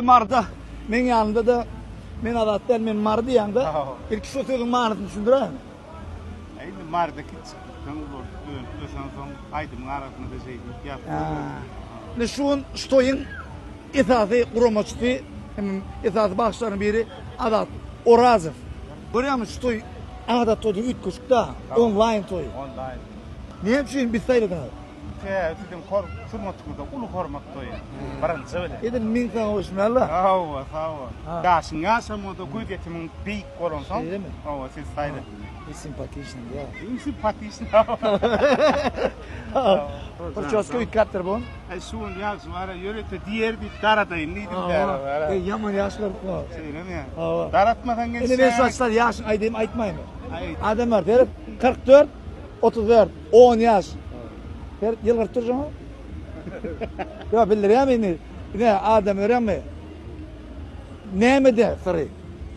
Maryda meň ýanymda-da men Azat däl men Mary diýýäňde ilki şo sözüň manysyny düşündiräýiň. Indi Maryda kiçilikden ulalyp önüp ösensoň aýdymyň arasynda-da şeý diýip ýazyp Indi şu gün şu toýuň esasy guramaçysy hem esasy bagşylaryň biri Azat Orazow. Görýäňmi şu toý adaty toýdan üýtgeşik-dä, onlaýn toý. Onlaýn. Näme üçin bizi saýladyňyz? Sebäbi siziň sungatyňyza uly hormat goýýan. Birinji bilen. Edil meň saňa goýşum ýaly-la. Hawa, sag bol. Ýaşyň ýaşam bolsa gözýetimiň beýik bolansoň. Şeýlemi? Hawa, sizi saýladym. Iň simpatiçnyý diýýä. Iň simpatiçnyý. Prçoska üýtgäpdir bu. Äý şu gün ýagşy bar-a, ýörite diýer diýip daradaýyn diýdim däl. Eý ýaman ýaş görüp bar. Şeýlemi? Hawa. Daratmasaň gelişýär. Indi men şu açlar ýaşyň aýdaýyn aýtmaýynmy? Aýt. Adamlar seret 44 34 10 ýaş. Her ýylgyryp durşuňa. Ýok bildirýärmi indi? Ine adam görýäňmi? Nämede syry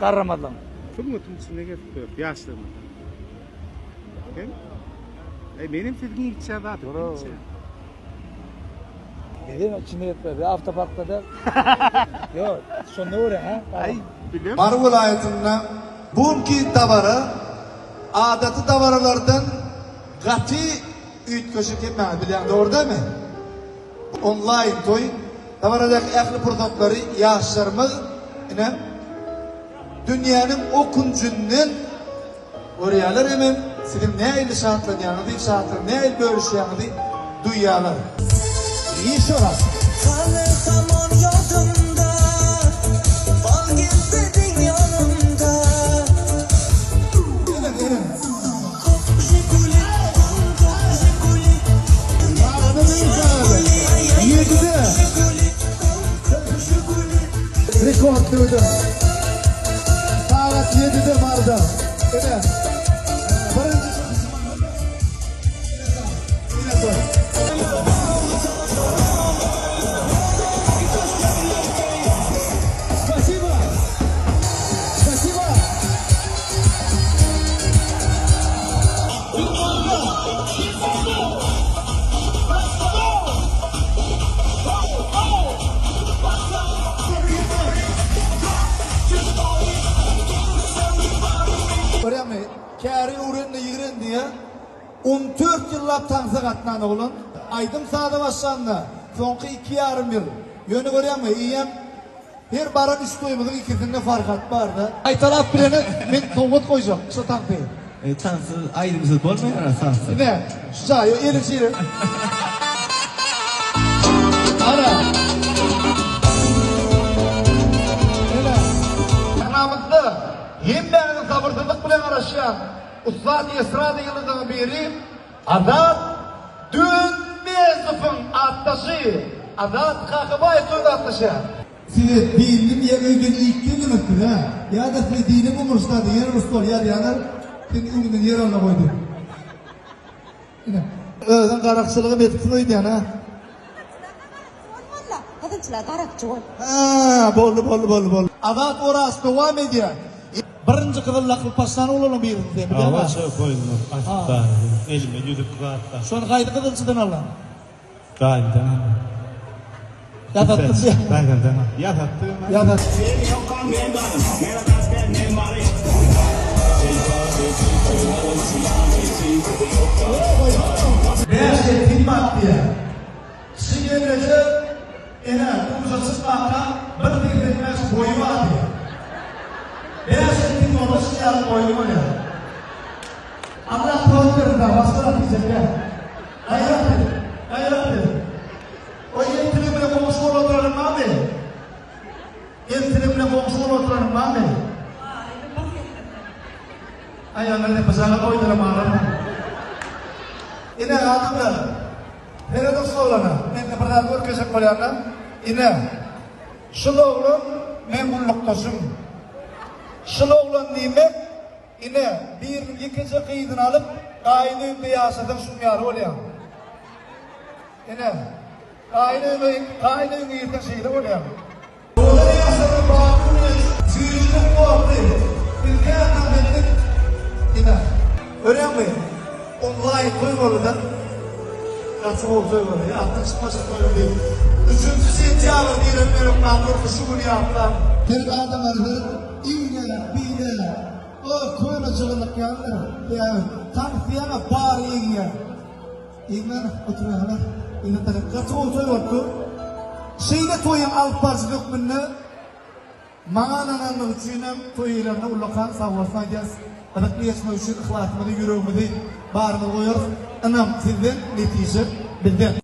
garramazlygyň? Sungatyň içinde gezip ýörüs ýaşlygymyzdan. Sen? Eý menem siziň içýän zadymy içýän. Bizem içinde gezip ýörüs. Awtoparkda däl. Ýok, şonda görýän ha. Aý, bilem. Mary welaýatynda bu günki dabara adaty dabaralardan gaty üýtgeşik hemmäňiz bilýäň dogry dälmi? Onlaýn toý dabaradaky ähli pursatlary ýaşlarymyz ine dünýäniň o künjünden görýärler hemem siziň nähili şatlanýanyňyzy şatlygy nähili bölüşýäňizi duýýarlar. Ýeşo ras. Hali hamon ýodimda, Bol gezdiň ýonimda. Geliň geliň. Ýedide. Rekord döwdüm. Sagat ýedide Maryda. Ine. Birinji çykyşym. Ine toý. Spasibo. Spasibo. Görýäňmi, käri öwren-de ýigren diýýär. On dört ýyllap taňsa gatnan oglan. Aýdym-saza başlanda, soňky iki ýarym ýyl. Ýöne görýäňmi, eýýäm Her baran üç toýumyzyň ikisinde Farhat barda. Gaýtalap bilene men sowgat goýjak şo tansy. E tanssyz aýdymsyz bolmaýara tanssyz. Ine şu jaýa eliň şeýle. Ana. Ine. Sahnamyzda hemmäňiziň sabyrsyzlyk bilen garaşýan ussat estrada ýyldyzynyň biri Azat Dönmezowyň atdaşy Azat Kakabaýew toýa gatnaşýar. Size dinli diýen öýden iýip geldiňiz siz hä? Ýa-da size dine gumurçda diýen bir stol ýazýanlar siziň öňüňden ýer alna goýdy. Ine. Özüň garakçylygam edipsiň öýdýän hä? Bolmalla, gyzylçylar garakçy bol. Hä, boldy, boldy, boldy, boldy. Azat Oraz dowam edýär. Birinji gyzyl lakyl paşlan oglanlaryň birisi sen, bilýäňmi? Hawa, şo goýunlar asyp bar. Elime ýüzük zat bar. Şony haýsy gyzylçydan aldyň? Daýymdan aldym. Ýasatdym diýýä. Daýzamdan aldym. Ýasatdym. Ýasat. Bäş el gymmat diýýär. Kişi gelneje ene durmuşa çykmanka bir 85 boýy bardy. Bäş ýyl bolsa şu ýaly boýly bolýar. Allah kuwwat bersin saňa başga zat diýjek däl. Gaýrat et. Gaýrat et. O eltili bilen goňşy bolup oturanyň barmy? Eltili bilen goňşy bolup oturanyň barmy? Aýagyny pyçaga goýduram alarmy? Ine adamlar. Serediň şu oglana. Men bir zat görkezjek bolýan-da. Ine, şul oglan meň gullukdaşym. Şul oglan diýmek, ine, biriniň ýekeje gyzyny alyp, gaýyn öýünde ýaşasaň şuň ýaly bolýaň. Ine, gaýyn öýüňe, gaýyn öýüňe girseň şeýle bolýaň. Olar ýaşadan baky bilen süýjülik gorky. Biz näme etdik? Ine, görýäňmi? Onlaýn toý boldy-da. Gaty gowy toý boldy. Ýatdan çykmajak toý boldy. Üçünji sentýabr diýlen men hökman durky şu güni ýatlan. Seret adamlar seret iňňe beýle o köne jygyllyk ýalydyr. Ýa tans diýýäňä bary iňňe. Iňňän oturýarlar. Iňňe tarap gaty gowy toý bolupdyr. Şeýle toýuň alyp baryjysy hökmünde Maňa ynananlygy üçinem toý eýelerine ullakan sagbolsun aýdýas. Gyzykly geçmegi üçin yhlasymyzy, ýüregimizi barymyzy goýarys. Ynam sizden, netije bizden.